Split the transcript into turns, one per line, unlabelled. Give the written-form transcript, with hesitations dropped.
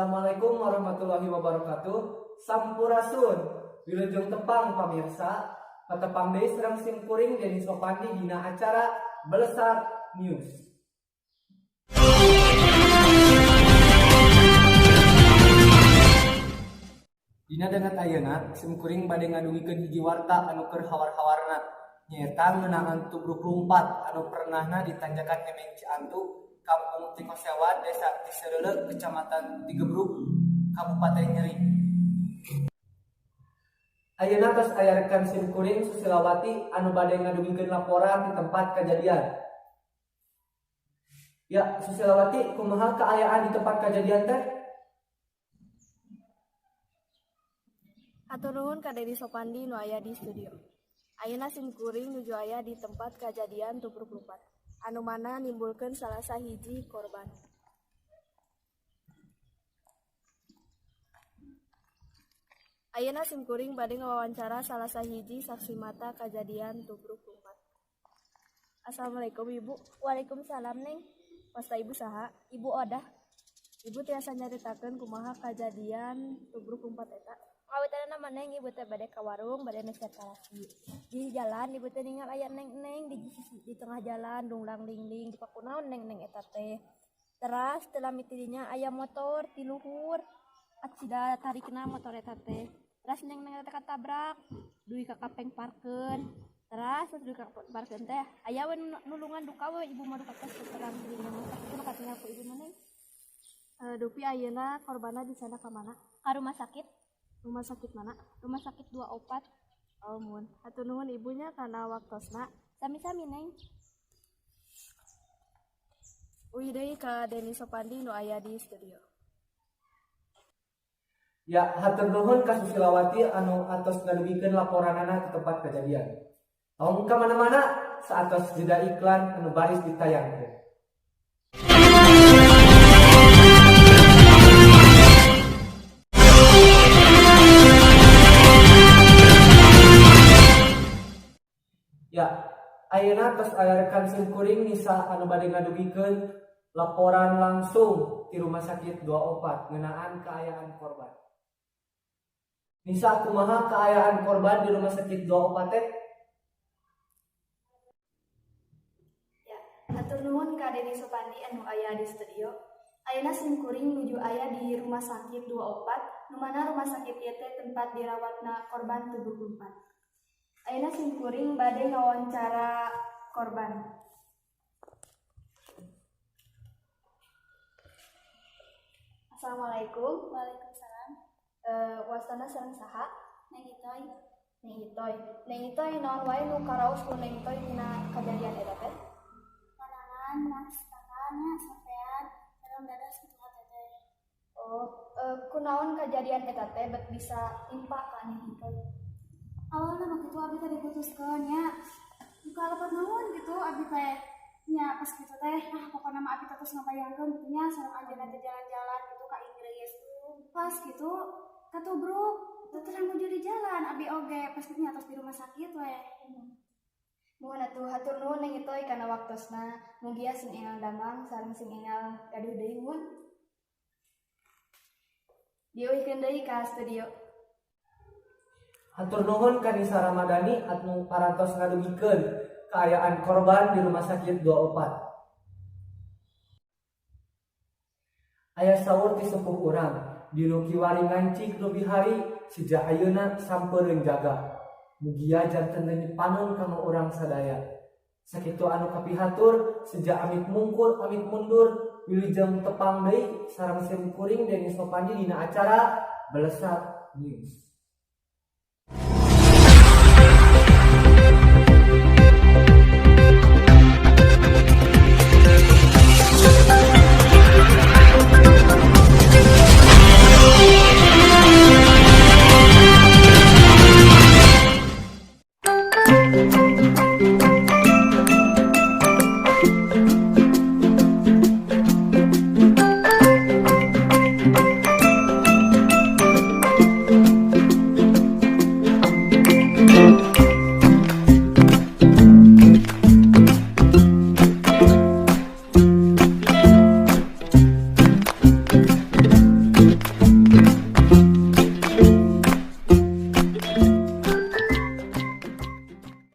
Assalamualaikum warahmatullahi wabarakatuh. Sampurasun. Wilujeng tepang, pamirsa. Patepang deui sareng sim kuring Deni Sopandi dina acara Belesat News. Dina danget ayeuna sim kuring bade ngadugikeun hiji warta anu keur hawar-hawarna, nyaeta ngeunaan tubruk lumpat anu pernahna di Tanjakan Emeng Ciantu, Kampung Cikosewa, Desa Ciseureuleuk, Kecamatan Cigebrug, Kabupaten Nyeri. Ayeuna tos aya rekan sim kuring Susilawati anu bade ngadugikeun laporan di tempat kejadian. Ya, Susilawati, kumaha kaayaan di tempat kejadian teh?
Hatur nuhun ka Dedi Sopandi nu aya di studio. Ayeuna sim kuring nuju aya di tempat kajadian tubruk lumpat, anu mana nimbulkeun salah sahiji korban. Ayeuna sim kuring bade ngawawancara salah sahiji saksi mata kajadian tubruk lumpat. Assalamualaikum, Ibu.
Waalaikumsalam, Neng.
Wasta Ibu saha?
Ibu Odah.
Ibu tiasa nyaritakeun kumaha kajadian tubruk lumpat eta?
Ngawitanna mah, Neng, ibu teh bade ka warung, bade meser tarasi. Di jalan ibu teh ningal aya neng-neng di sisi di tengah jalan dunglang lingling, duka kunaon neng-neng eta teh. Teras teu lami ti dinya aya motor ti luhur. Acida tarikna motor eta teh. Teras neng-neng eta katabrak dugi ka kapengparkeun. Teras dugi ka kapengparkeun teh aya we nu nulungan, duka we ibu mah, duka tos terang ti dinya mah. Sakitu nu katinggal ku ibu mah, Neng.
Dupi ayeuna korbanna dicandak ka mana?
Ka rumah sakit.
Rumah sakit mana?
Rumah sakit 24.
Oh, mun. Hatur nuhun ibunya kana waktosna.
Sami-sami, Neng.
Uih deui ka Deni Sopandi nu aya di studio.
Ya, hatur nuhun ka Susilawati anu atos ngadugikeun laporanana di tempat kejadian. Tong ka mana-mana, saatos jeda iklan anu baris ditayangkeun. Ya, ayeuna tos aya rekan sim kuring Nisa anu bade ngadugikeun laporan langsung di Rumah Sakit 24 ngeunaan kaayaan korban. Nisa, kumaha kaayaan korban di Rumah Sakit 24 teh?
Ya, hatur nuhun ka Deni Sopandi anu aya di studio. Ayeuna sim kuring nuju aya di Rumah Sakit 24, nu mana rumah sakit ieu teh tempat dirawatna korban tubruk lumpat. Ayeuna sim kuring bade ngawawancara korban. Assalamualaikum.
Waalaikumsalam.
Wastana sareng saha?
Neng Itoy.
Neng Itoy. Neng Itoy, naon wae nu karaos ku Neng Itoy dina kajadian eta teh?
Pananan, mas kakaknya, sampean, sareng dadas gitu hate teh.
Oh, kunaon kajadian eta teh bet bisa timpa ka Neng Itoy?
Awalna mah kitu, abi teh diputuskeun nya. Duka lepet naon gitu abi teh. Nya pas kitu teh, ah, pokona mah abi teh terus ngabayangkeun gitu nya sareng anjeunna teh jalan-jalan gitu ka Inggris. Pas gitu katubruk, teu terang nuju di jalan abi oge, pas kitu nya tos di rumah sakit we.
Muhun atuh, hatur nuhun Neng Itoy kana waktosna. Mugia sing enggal damang sareng sing enggal gaduh deui, muhun. Diuihkeun deui ka studio.
Hatur nuhun ka Nisa Ramadhani anu parantos ngadugikeun kaayaan korban di Rumah Sakit 24. Aya saur ti sepuh urang, di nu kiwari ngancik nu bihari, sejak ayeuna sampeureun jaga. Mugia janten deui panon kanggo urang sadaya. Sakitu anu kapihatur, seja amit mungkur amit mundur, wilujeng tepang deui sareng sim kuring Deni Sopandi dina acara Belesat News.